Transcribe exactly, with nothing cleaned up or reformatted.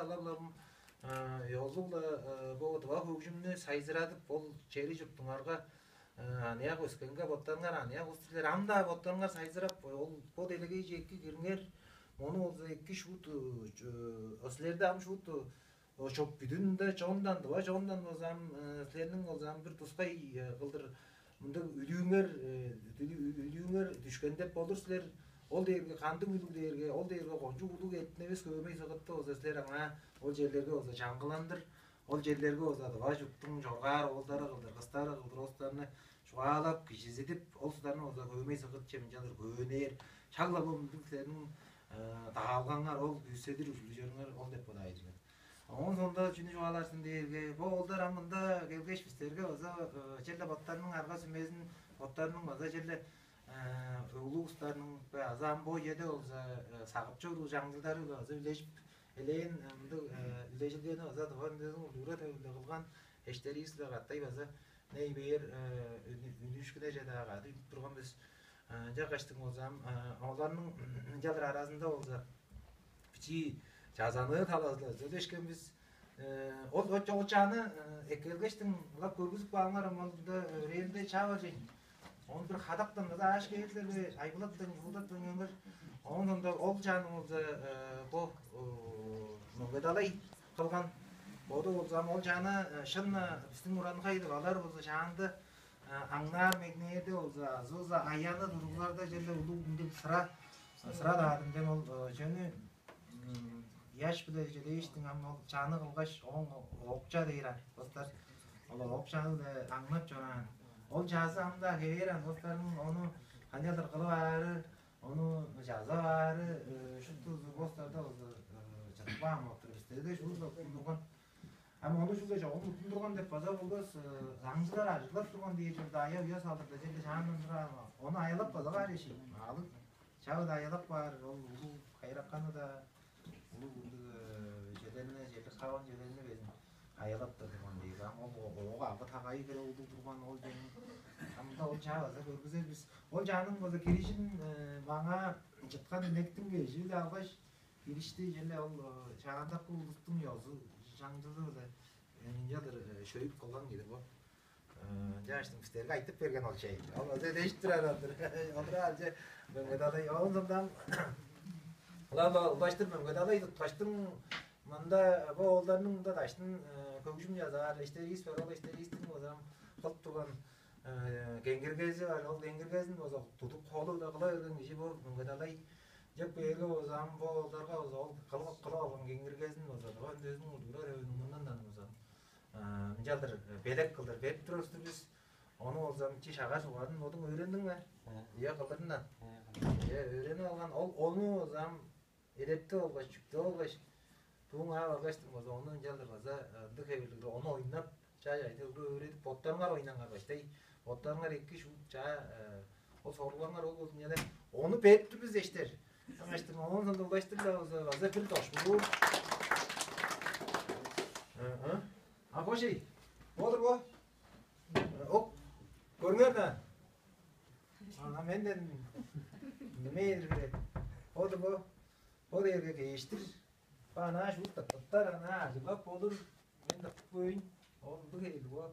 алар-ла ёзуг-ла бо дыва хөгжүмнү сайзырадып, ол чери чурттуңарга аныяк өскенге боттарыңар аныяк улус силер, ам-даа боттарыңар сайзырап, ол бо делегейже эки кириңер, мону болза эки шуут, силерде ам шуут чок бүдүн-даа чондан, дыва чондан болза ам, силерниң болза ам бир тускай кылдыр мындыг үлүүңер, үлүүңер дүшкен деп болур силер. Ол дээрге кандыг үлүг дээрге, ол дээрге кончуг улуг эртинивис хөөмей сыгытты болза силер аңаа ол черлерге болза чаңгыландыр, ол черлерге болза дыва чурттуң чоргаар оолдары кылдыр, кыстары кылдыр ол сударны чугаалап, кижизидип, ол сударны болза хөөмей сыгыт чемчалыр хөөнээр. Шак-ла бо мындыг силерниң даалгаңар, ол күүседир ужурлуг чорууңар ол деп бодаар мен. Оон соонда чүнү чугаалаар сен дээрге, бо оолдар ам мында келгеш бистерге база черле боттарының арга сүмезин, боттарының база черле улуг улустарның бе азы ам бо үеде болза сагып чоруур чаңчылдары база үлежип, элээн мындыг үлежилгени база Тыва үндезин культура төвүнде кылган эштеривис-биле катай база ней бээр үнүүшкүнеже-даа кады үнүп турган бис. Ынчангаштың болза ам оларның ынчалыр аразында болза бичии чазаныы талазы-ла сөйлешкен бис. Ол оччогучааны эккелгештиң ылап көргүзүп кааңар, мында өрээлинде чаа бар чейин. Ону бир хадактан база ааш кээрлерге айбылаттан, кызылдаттан көңгөр. Оон соонда ол чааны болза бо мөңгедалай кылган. Боду болза ам ол чааны шын бистиң уранга идип алар болза чаанды аңнаар мегнээрде болза азы болза аяны туругларда черле улуг мындыг сыра сыра даадым дем ол чөнү ыяш-биле чедээштиң ам ол чаны кылгаш, ооң оокча дээр ан. Бостар ол оокчаны-биле аңнап чораан. Ол чазы ам-даа хевээр ан, бостарның ону канчалдыр кылып аары, ону чазап аары шупту бостарда болза чыдып каан болуп тур. Бистерде шуут-ла уттундурган. Ам ону шуут-ла чогум уттундурган деп база болбас, аңчылар ажыглап турган дээр чорда ая-уя салдырда черле чаандан тура ону аялап база каар эши. Аалыг. Чавыда аялап каар ол улуг кайракканы-даа, улуг ындыг чедерни, черлик хаван чедерни безин аялап-даа турган дээр. Ам ол оога алгы тагайы хире улуг турган ол чемин. Амда ол чаа база көргүзер бис. Ол чааның база кирижин маңаа чыткан инектиң кежи-биле алгаш, киришти черле ол чаандакы улустуң ёзу чаңчылы-биле ынчалдыр шөйүп кылган кижи бо. Ынчааштың бистерге айтып берген ол чей. Ол озе дээш турар отур. Олура алче мөңгедалай. Оон сондам улаштыр мөңгедалай туткаштың мында бо оолдарның мында даштын хөгжүм чазаар эштериис бар. Ол эштериистиң базам кылып турган кеңгиргези бар. Ол кеңгиргезин база тудуп холу-биле кыла берген кижи бо мөңгедалай. Жок бээрге базам бо оолдарга база ол кылып кылып алган кеңгиргезин база тыва үндезин культура районунун мындан база ынчалдыр белек кылдыр берип турар-дыр бис. Ону болза чи шагар сугарын бодуң өөрендиң бе? Ийе, кылдырындан. Ийе, өөренип алган. Ол ону болзам эдепти болгаш, чүктү болгаш, туң аар алгаштың болза, ону ынчалдыр база ындыг хевирлиг ону ойнап, чай айдыылды өөредип, боттарыңар ойнаңар баштай. Боттарыңар эки шуут чаа ол соругларыңар ол болзун чеде. Ону берип тур бис эштер. Аңаштың оон сондуглаштыр-ла болза база бир дошмулуу. А боший. Болур бо. Оп. Көрүңер да. Ана менден неме эдирге. Болур бо. Бо дээрге кештир. Бо ана шуут тыптар ана ажыглап болур. Мен тыптып көйүн. Ол бу хейли бо.